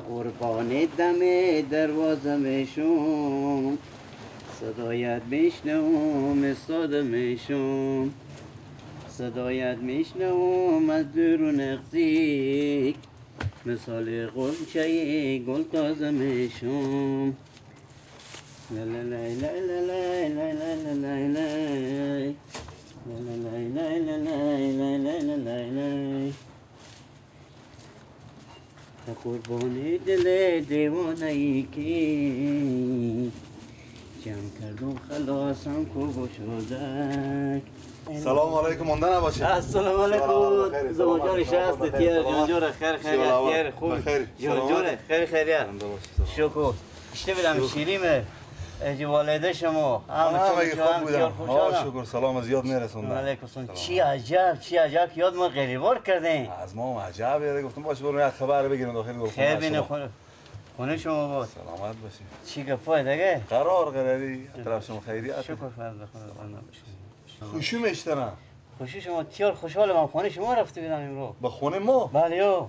قربان دم دروازه میشم، صدایت میشنوم استاد میشم، صدایت میشنوم از دور و نزدیک، مثال غنچه گل تازه میشم. لا لا لا لا لا لا لا لا لا لا لا لا لا لا لا لا لا. قربان دل دیوانه ای که جمع کردم خلاصم کو شدک. سلام علیکم، مانده نباشید. السلام علیکم زمان شهست تیر جان جور خیر خیر خوب جان جور خیر خیر شکر. اشته بدم شیریمه اجی والده شما همه خوب بودم. شکر، سلام زیاد میرسوندم. علیکم سلام. چی عجب، چی عجب یاد ما غریبار کردین. از ما عجب یاد گفتم باشه برو یک خبر بگیرم داخل گلخونه. خیر بینه خونه شما بود. سلامت باشید. چی گپای دیگه؟ قرار قراری طرف شما خیریت. شکر فرد خدا باشه. خوشی میشتنم. خوشی شما تیار خوشحالم. من خونه شما رفته بودم امروز. به خونه ما؟ بله یو.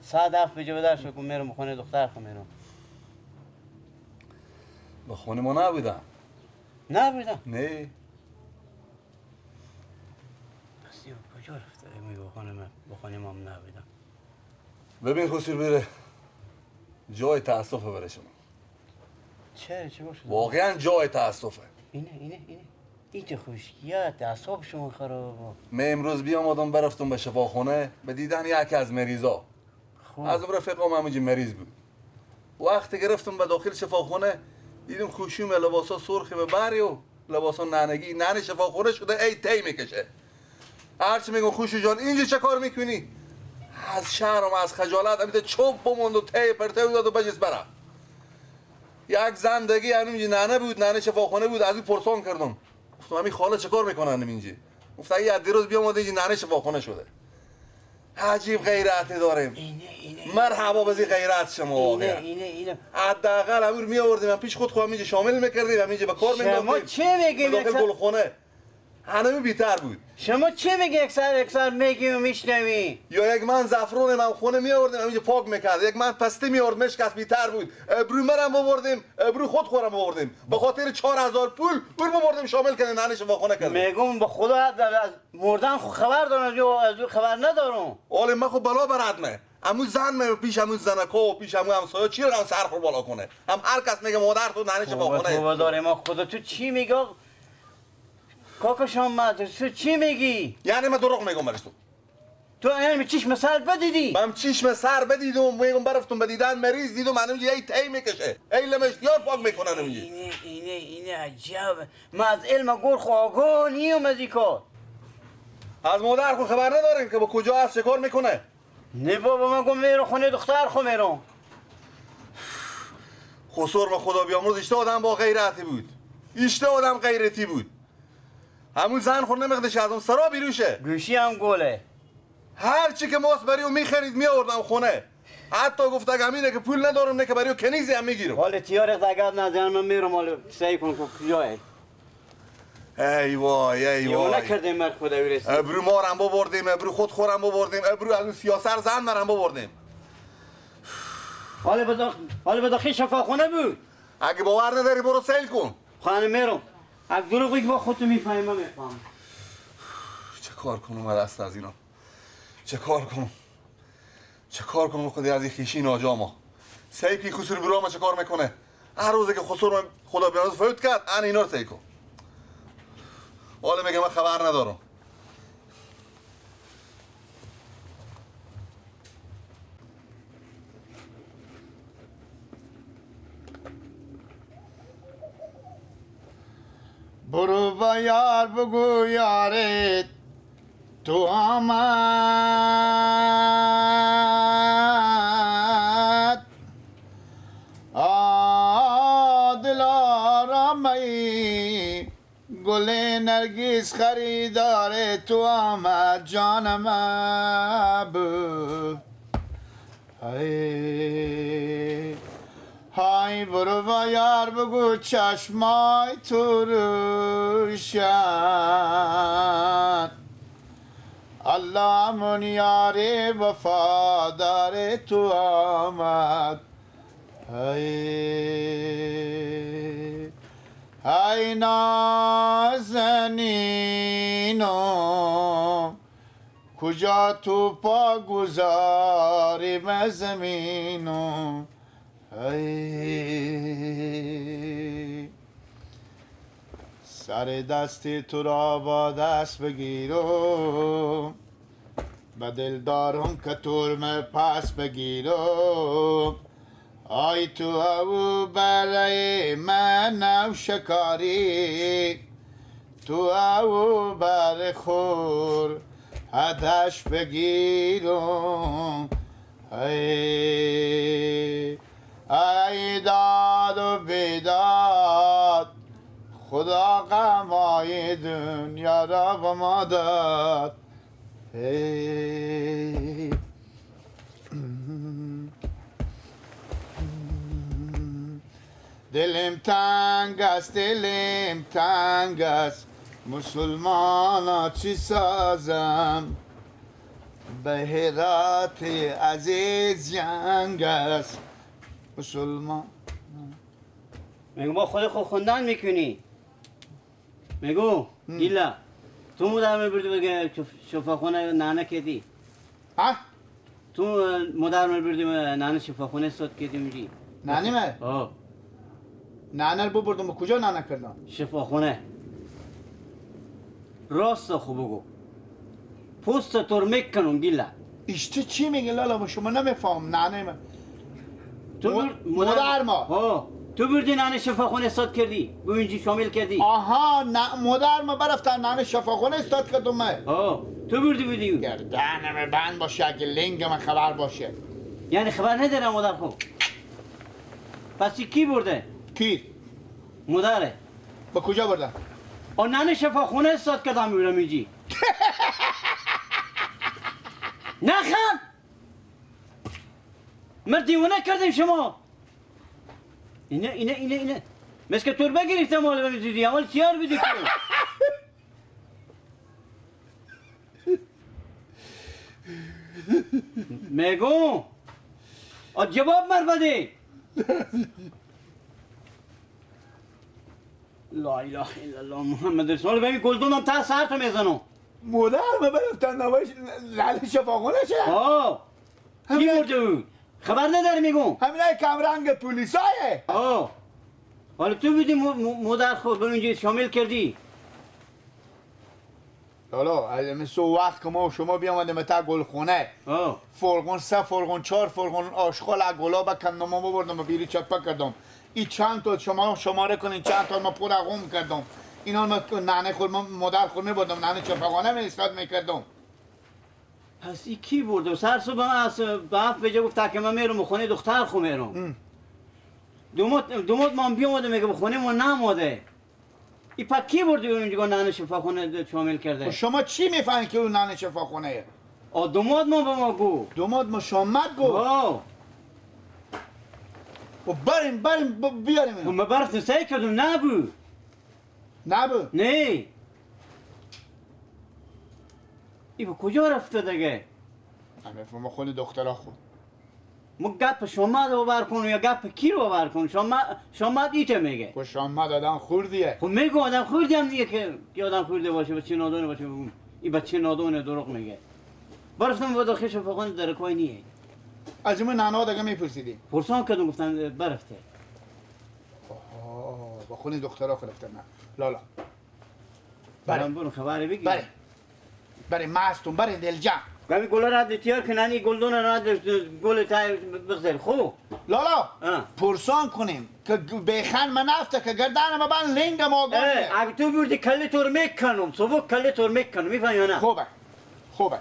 ساعت 7 بجه به در شد میرم خونه دختر خو میرم. به خونه ما نبودم. نبودم؟ نه. پس دیو کجا رفته؟ میگه خونه من، به خونه ما نبودم. ببین خسرو بره جای تاسفه برای شما. چرا چی باشه؟ واقعا جای تاسفه. اینه اینه اینه ایت خشکیت اعصاب شما خراب. من امروز بیامدم برفتم به شفاخونه به دیدن یکی از مریضا. از اون رفیقام همونجا مریض بود. وقتی گرفتم به داخل شفاخونه دیدم خوشیم لباسا سرخ به بری و لباسا ننگی ننه شفاخونه شده ای تی میکشه. هرچی میگم خوشو جان اینجا چه کار میکنی؟ از شرم از خجالت همیشه چوب بموند و تی پرته داد و بجس برم. یک زندگی همینجا ننه بود، ننه شفاخونه بود. از این پرسان کردم گفتم همین خاله چه کار میکنن اینجا؟ گفت اگه دیروز بیام اینجا ننه شفاخونه شده. عجیب غیرتی داریم. اینه مرحبا به غیرت شما واقعا. اینه حداقل امیر می آوردیم پیش خود خودم اینجا شامل میکردیم، اینجا به کار مینداختیم. شما چه میگی؟ داخل گلخونه هنوز بیتر بود. شما چه میگی؟ اکثر میگی و میشنوی. یا یک من زعفرون من خونه می آوردیم اینجا پاک میکرد، یک من پسته می آورد مشکست بیتر بود. ابرو مرم آوردیم، ابرو خود خورم آوردیم. به خاطر 4000 پول اون آوردیم شامل کردیم، ننش واخونه کردیم. میگم به خدا از مردن خبر دارم یا از خبر ندارم. حالا من خب بلا برادمه. امو زن من پیش امو زنکا و پیش امو همسایه چی رقم سر خور بالا کنه. هم هر کس میگه مادر تو ننش واخونه. توبه داره ما خدا تو چی میگی؟ کاکا شما تو چی میگی؟ یعنی من دروغ میگم برش تو. تو یعنی چشم سر بدیدی؟ من چشم سر بدیدم میگم برفتم بدیدن مریض دیدم من اینجا ای تی میکشه. ای لمشتیار پاک میکنن اینجا. اینه اینه اینه عجب. من از علم گرخ آگاه نیم از این کار. از مادر خود خبر نداریم که با کجا هست چه کار میکنه؟ نه بابا من گم میرم خونه دختر خو میرم. خسرو خدا بیامرز اشته آدم با غیرتی بود. اشته آدم غیرتی بود. همون زن خود نمیخدش از اون سرا بیروشه. گوشی هم گله. هر چی که ماست بری و میخرید میآوردم خونه. حتی گفت اگه همینه که پول ندارم نه که بری و کنیزی هم میگیرم. حال تیار گپ نزن من میرم حالا سعی کن که کجاه. ای وای ای وای. نکردیم مرد خدا برسید. ابرو مارم ببردیم، ابرو خود خورم ببردیم، ابرو از اون سیاسر زن مرم ببردیم. حالا به داخل شفاخونه بود. اگه باور نداری برو سیل کن. خانه میرم. از دروغ بگی با خودتو میفهمی من میفهمم. چه کار کنم دست از اینا؟ چه کار کنم؟ چه کار کنم خودی از این خیشی ناجا ما؟ سیکی خسرو برو ما چه کار میکنه؟ هر روزی که خسرو خدا بیامرز فوت کرد، ان اینا رو سیل کن. حالا میگه من خبر ندارم. برو با یار بگو یارت تو آمد دلارامئی گل نرگس خریدار تو آمد جانم بود. های برو با یار بگو چشمای تو روشن الله من یار وفادار تو آمد. ای ای نازنینم کجا تو پا گذاری به زمینم. ای سر دستی تو را با دست بگیرم، به دل دارم که تورم پس بگیرم. آی تو او برای من او شکاری، تو او بر خور هدش بگیرم. ای ای داد و بیداد، خدا غمای دنیا را به ما داد. ای دلم تنگ است، دلم تنگ است، مسلمانا چی سازم، به هرات عزیز جنگ است مسلمان. میگم با خود خود خوندن میکنی. میگو ایلا تو مادر بردی بگه شفاخونه نانه کردی؟ ها؟ تو مادر بردی نانه شفاخونه صد کردی میگی؟ نانی من؟ آه. نانه رو بردم کجا نانه کردم؟ شفاخونه. راست خوب بگو. پوست تو رو میکنم گیلا. ایشتی چی میگی لالا؟ شما نمیفهم نانه من. تو مادر ما. ها. تو بردی نانه شفاخونه استاد کردی؟ به اینجی شامل کردی؟ آها نه مادر ما برفتن نانه شفاخونه استاد کردم من. ها تو بردی بودی؟ گردنم بند باشه اگه لنگ من خبر باشه. یعنی خبر ندارم مادر خو. پس کی برده؟ کی؟ مادره. به کجا بردن؟ آ نانه شفاخونه استاد کردم میرم اینجی. نخند! من دیوانه کردیم شما. اینه اینه اینه اینه مثل که تربه گرفتم مال به میزیدی اول چیار بیدی که میگو جواب مر بده. لا اله الا الله محمد رسول الله. ببین گلدونم تا سر تو میزنم. مادر من برفتن نواش لعل شفاخونه شد. آه کی برده بود؟ خبر نداری میگم. همین کم رنگ پلیسایه. آه حالا تو بودی مادر خود به اونجا شامل کردی. لالا مثل وقت که ما و شما بیامدیم تا گلخونه، فرغون 3 فرغون 4 فرغون آشغال از گلا بکندم و ببردم و بیری چپه کردم. این چند تا شما شماره کنین چند تا ما پر غم کردم. اینا ما ننه خود مادر خود میبردم ننه چپخانه می استاد میکردم. پس این کی برده؟ سر صبح من از به 7 بجه گفت که من میرم خونه دختر خو میرم. دومات من بیامده میگه به خونه ما نماده. این پس کی برده اونجا ننه شفاخونه شامل کرده؟ شما چی میفهمید که اون ننه شفاخونه؟ آ دومات ما به ما گو. دومات ما شامد گو. آه. و بریم بریم بیاریم اینو. ما برفتیم سعی کردم نبود. نبود؟ نه. ای به کجا رفته دیگه؟ همه خود دخترها خود. ما گپ شما رو باور کن یا گپ کی رو باور کن؟ شما ایته میگه. خب شما آدم خوردیه. خب میگه آدم خوردی هم دیگه که آدم خورده باشه بچه نادونه باشه. این بچه نادونه دروغ میگه. برفتم با داخل شفاخانه درکای نیه. از اون نانا دیگه میپرسیدی؟ پرسان کردم گفتن برفته. آها با خون دخترها خلفته نه. لالا. برم برو خبری بگیر. بله. برای مستون برای دلجا. گامی گل را تیار کنانی گلدون را گل تای بگذار خو. لالا پرسان کنیم که بخن من افته که گردن ما بند لنگ ما گونه. اگه تو بردی کله تور میکنم صبح کله تور میکنم میفهمی یا نه؟ خوبه خوبه.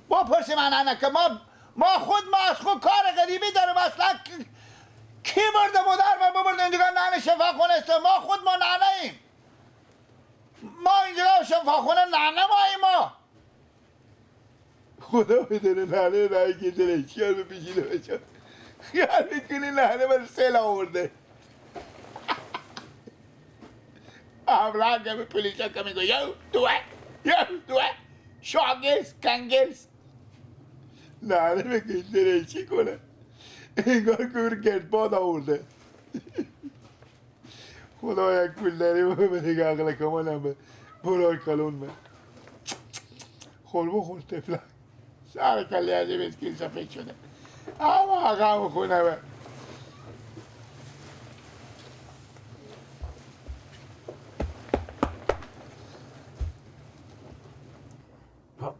با پرسی من نه که ما خود ما از خود کار غریبی داریم اصلا. کی برده مادر من ببرده اینجا ننه شفاخونه است. ما خود ما ننه ایم. ما اینجا شفاخونه ننه ما ما. خدا بدونه ننه نهی که دله چیار به پیشیده بچه خیال میکنی ننه من سیل آورده. همرنگ به پولیسا که میگو یو دوه یو دوه شما شاگلز کنگلز نه نمیگه چی کنه انگار که گردباد آورده. خدا یک پول داری بده دیگه عقل کمالم به برای کلون من خور بخور طفلک سر کلی از مسکین سفید شده اما آقا خونه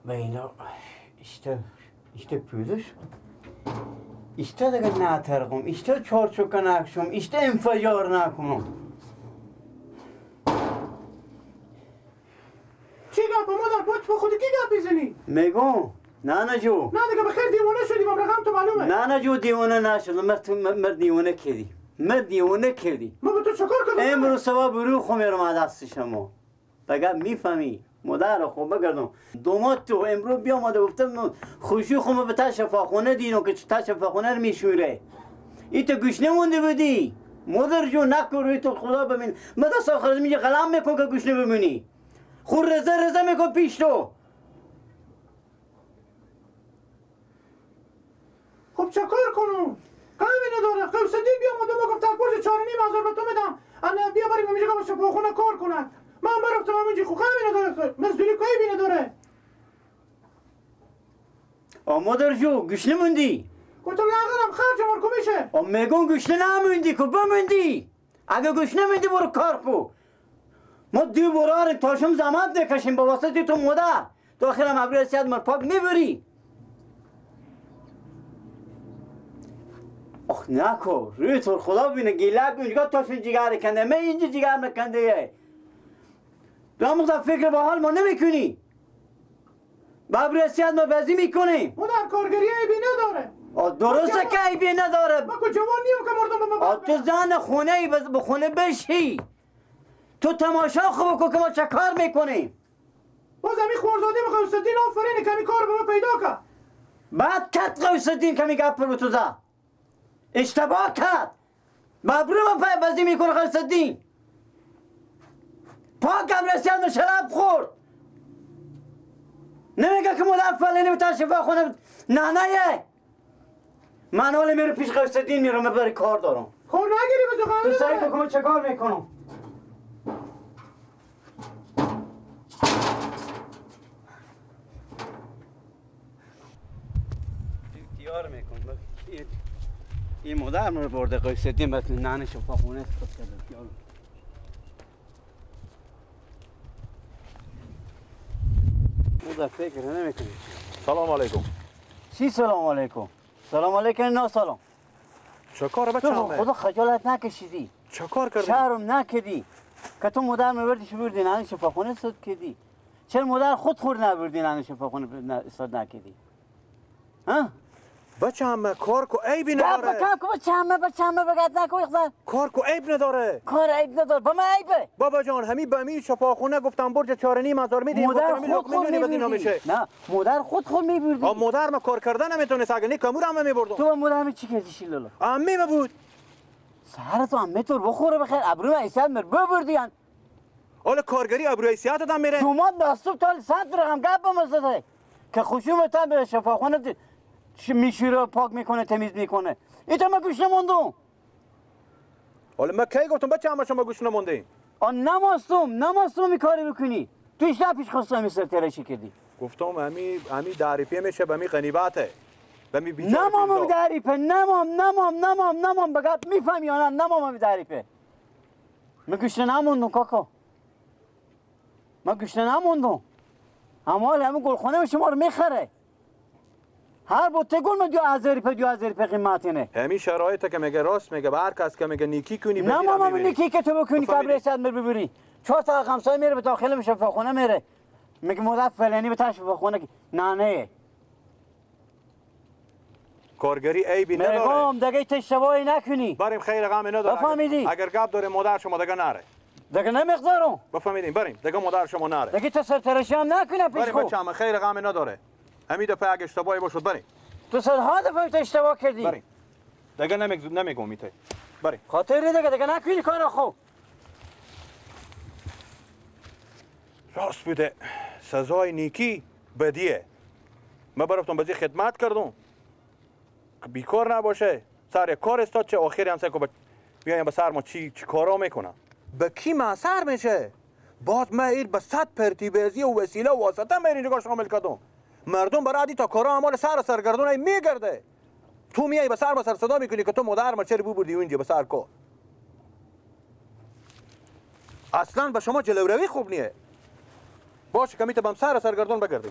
به اینا işte püdür. İşte دیگه نترقم، işte چارچوک نکشم، işte انفجار نکنم. چی گپ مادر؟ با خودی کی گپ میزنی؟ میگم نه جو. نه دیگه بخیر دیوانه شدی، با رقم تو معلومه. نه جو دیوانه نشدم، مرد دیوانه کردی. مرد دیوانه کردی. ما به تو چیکار کردم؟ امروز صبح برو خو میرم از دست شما. بگم میفهمی؟ مادر خو بگردم دومات تو امروز بیا آمده گفتم خوشی خو به تا شفاخونه دینو که تا شفاخونه رو میشوره. ای تو گوش نمونده بودی مادر جون نکن تو خدا ببین من دست آخر میگه قلم میکن که گوش نبمونی. خو رزه رزه میکن پیش تو. خب چه کار کنم؟ قلمی نداره. خب صدیق بیا آمده ما گفت برج 4,5 هزار به تو میدم انا بیا بریم میگه که شفاخونه کار کنن. من برفتم همینجی خو قلمی نداره، مزدوری کوی نداره. مادر جو گوش نموندی؟ گفتم نه خرج مار کو میشه. میگم گوش نموندی کو بموندی. اگه گوش نموندی برو کار کو. ما دو برار تاشم زحمت نکشیم با واسطه تو مادر. تو آخرم ابروی سیاد مر پاک میبری. آخ نکو روی تو خدا بینه گیلک اونجا تاشون جگر کنده من اینجا جگر نکنده. تو هم فکر با حال ما نمیکنی. با ابروی سیاد ما بازی میکنیم. مادر کارگری عیبی نداره. درسته که عیبی نداره. ما کو جوان نیم که مردم به ما. تو زن خونه ای به خونه بشی. تو تماشا خوب کن که ما چه کار میکنیم. باز همین خورزاده میخوای صدین آفرین کمی کار به ما پیدا کرد. بعد کت قوسدین کمی گپ رو تو زد. اشتباه کرد. با ابرو ما بازی میکنه قوسدین. پاک هم رسید و شراب خورد. نمیگه که مادر فلانی به شفا خونه نه نه من حالا میرم پیش قوسدین میرم من برای کار دارم. خب نگیری به تو تو سعی کن که چه کار میکنم. تیار میکنم. این مادر رو برده قوسدین به ننه شفا خونه خود کرده. مادر فکر نمیکنی. سلام علیکم. چی سلام علیکم؟ سلام علیکم نه سلام. چه کار بچه‌ام؟ خدا خجالت نکشیدی. چه کار کردی؟ شرم نکردی که تو مادر میبردیش بردی ننه شفاخونه صد کردی. چرا مادر خود خور نبردی ننه شفاخونه صد نکردی؟ ها؟ بچه‌ام کار کو عیبی نداره. کار کو بچه‌ام بگد نکو اخزر. کار کو عیب نداره. کار عیب نداره با من عیبه. بابا جان همین به می شفاخونه گفتم برج 4,5 هزار میدیم. مادر خود خور میبردی. نه مادر خود خور میبردی. مادر ما کار کردن نمیتونست اگه نه کمور هم میبردم. تو با مادر چی کردی شیلالا؟ عمه ما بود. سر تو عمه تو بخوره بخیر ابرو ایسان مر ببردی. حالا کارگری ابرو ایسیات دادم میره. دوماد دستوب تا 100 رقم گپ ما که خشومت به شفاخونه میشوره پاک میکنه تمیز میکنه. این تو من گوش نموندم. حالا من کی گفتم بچه همه شما گوش نموندیم؟ نماستم می کاری بکنی. تو ایش پیش خواستم می سر ترشی کردی. گفتم همی دریپه میشه به می غنیبته. به می بیچاره. نمام دریپه نمام نمام نمام نمام بگم میفهمی یا نه نمام دریپه. من گوش نموندم کاکا. من گوش نموندم. اما همون گلخونه شما رو میخره. هر بوته گل من 2,000 روپیه 2,000 روپیه قیمت اینه. همین شرایطه که میگه راست میگه به هر کس که میگه نیکی کنی نه ماما نیکی که تو بکنی قبل صد مر ببری. 4 تا همسایه میره به داخل شفاخونه میره. میگه مادر فلانی به شفاخونه نه نه. کارگری عیبی نداره. میگم دیگه تو اشتباهی نکنی. بریم خیر غم نداره. بفهمیدی؟ اگر گپ داره مادر شما دیگه نره. دیگه نمیگذارم. بفهمیدیم بریم دیگه مادر شما نره. دیگه تو سرترشی هم نکنه پیش خود. بریم بچه‌م خیر غم نداره. همین دفعه اگه اشتباهی باشد بریم. تو صدها دفعه تو اشتباه کردی. بریم. دیگه نمیگم میته. بریم. خاطر دیگه نکنی کارو خوب. راست بوده. سزای نیکی بدیه. من برفتم بزی خدمت کردم که بیکار نباشه، سر کار استاد چه آخری هم سر که بیایم به سر ما چی کارا میکنم. به کی من سر میشه؟ باز من ایر به 100 پرتیبزی و وسیله و واسطه من اینجا شامل کردم. مردم برای عادی تا کارا امال سر سرگردون ای میگرده. تو میای به سر ما سر صدا میکنی که تو مادر ما چرا ببردی اونجا به سر کار. اصلا به شما جلوروی خوب نیه. باشه که میتونم سر سرگردون بگردی.